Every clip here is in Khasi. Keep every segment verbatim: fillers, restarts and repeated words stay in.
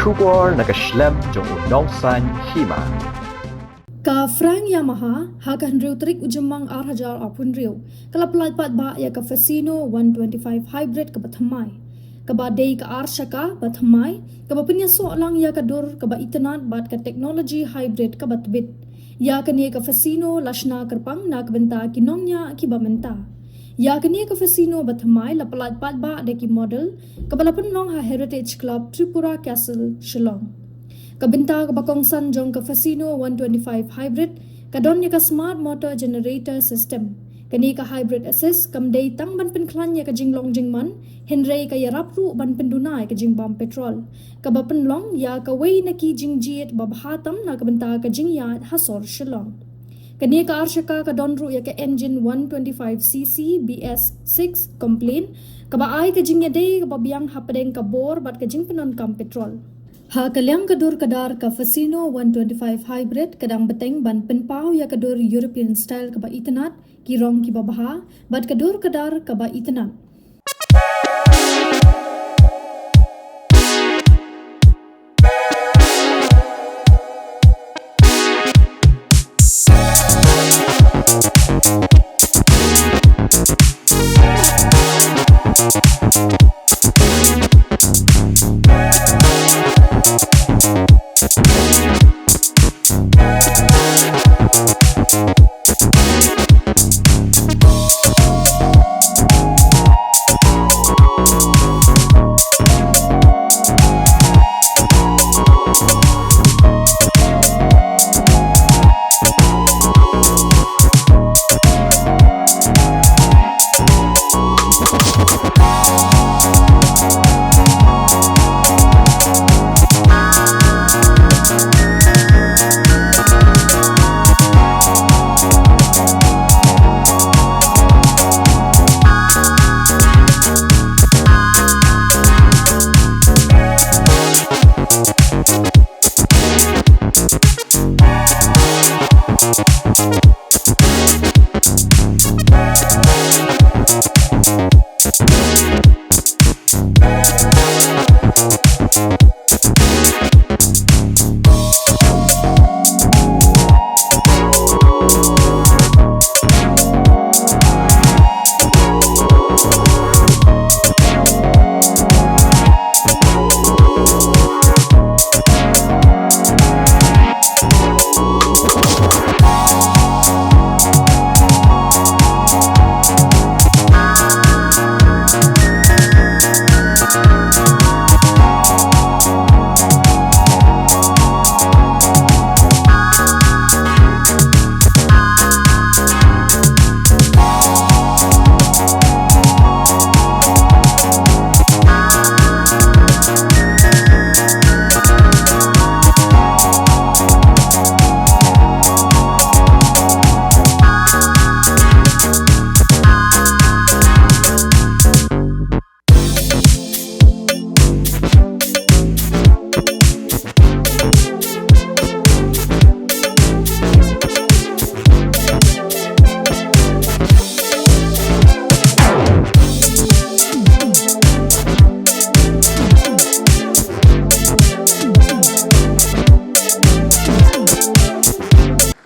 Khubor na ka shlem jong u nongsaiñ hima. Ka Frank Yamaha, ha ka hynriew tarik u Jymmang ar hajar arphew hynriew, ka la pyllait paidbah ïa ka Fascino one twenty-five Hybrid kaba thymmai. Kaba dei ka ar shaka ba thymmai, kaba pynïasoh lang ïa ka dur kaba itynnad bad ka technology hybrid kaba tbit. Ïa kane ka Fascino la shna kyrpang na ka bynta ki nongñiah kiba mynta. Ïa kane ka Fascino ba thymmai la pyllait paidbah da ki model, kaba la pynlong ha Heritage Club Tripura Castle, Shillong. Ka bynta kaba kongsan jong ka Fascino one twenty-five Hybrid, ka don ïa ka Smart Motor Generator System. Kane ka Hybrid Assist kam dei tang ban pynkhlaiñ ïa ka jinglong jingman, hynrei ka ïarap ruh ban pynduna ïa ka jingbam petrol, kaba pynlong ïa kawei na ki jingjied babha tam na ka bynta ka jingïaid ha sor Shillong. Kane ka ar shaka ka don ruh ïa ka engine one twenty-five C C B S six compliant, kaba ai ka jingïadei kaba biang hapdeng ka bor bad ka jingpyndonkam petrol. Ha ka liang ka dur ka dar ka Fascino one twenty-five Hybrid ka dang bteng ban pynpaw ïa ka dur European style kaba itynnad, ki rong kiba bha, bad ka dur ka dar kaba itynnad.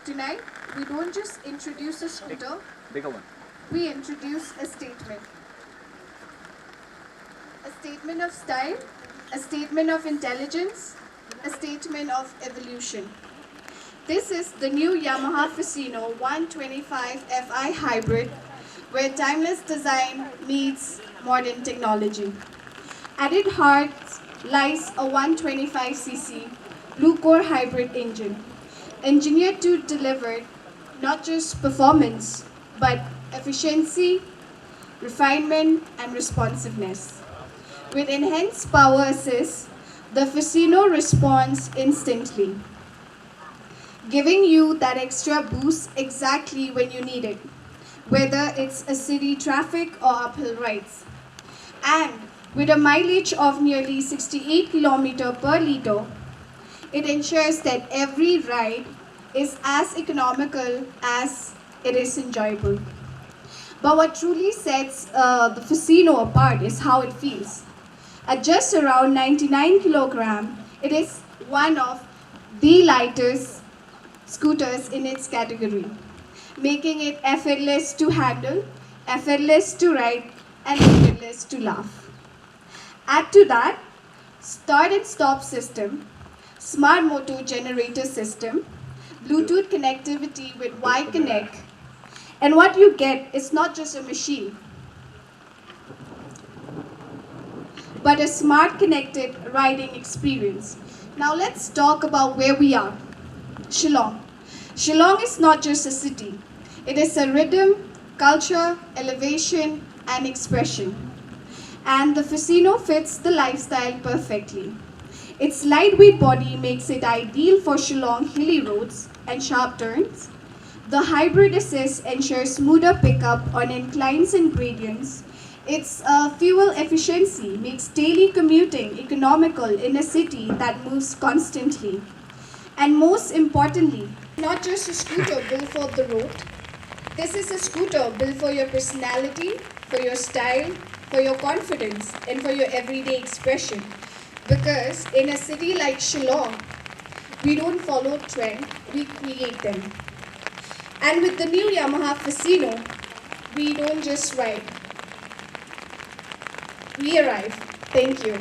Tonight, we don't just introduce a scooter, bigger one. We introduce a statement. A statement of style, a statement of intelligence, a statement of evolution. This is the new Yamaha Fascino one twenty-five F I Hybrid, where timeless design meets modern technology. At its heart lies a one twenty-five C C blue core hybrid engine, engineered to deliver not just performance, but efficiency, refinement, and responsiveness. With enhanced power assist, the Fascino responds instantly, giving you that extra boost exactly when you need it, whether it's a city traffic or uphill rides. And with a mileage of nearly sixty-eight kilometer per liter, it ensures that every ride is as economical as it is enjoyable. But what truly sets, uh, the Fascino apart is how it feels. At just around ninety-nine kilogram, It is one of the lightest scooters in its category, making it effortless to handle, effortless to ride, and effortless to laugh. Add to that, start and stop system, smart motor generator system, Bluetooth connectivity with Y Connect, and what you get is not just a machine, but a smart connected riding experience. Now let's talk about where we are. Shillong. Shillong is not just a city, it is a rhythm, culture, elevation, and expression. And the Fascino fits the lifestyle perfectly. Its lightweight body makes it ideal for Shillong hilly roads and sharp turns. The hybrid assist ensures smoother pickup on inclines and gradients. Its uh, fuel efficiency makes daily commuting economical in a city that moves constantly. And most importantly, not just a scooter built for the road, this is a scooter built for your personality, for your style, for your confidence, and for your everyday expression. Because in a city like Shillong, we don't follow trend, we create them. And with the new Yamaha Fascino, we don't just ride, we arrive. Thank you.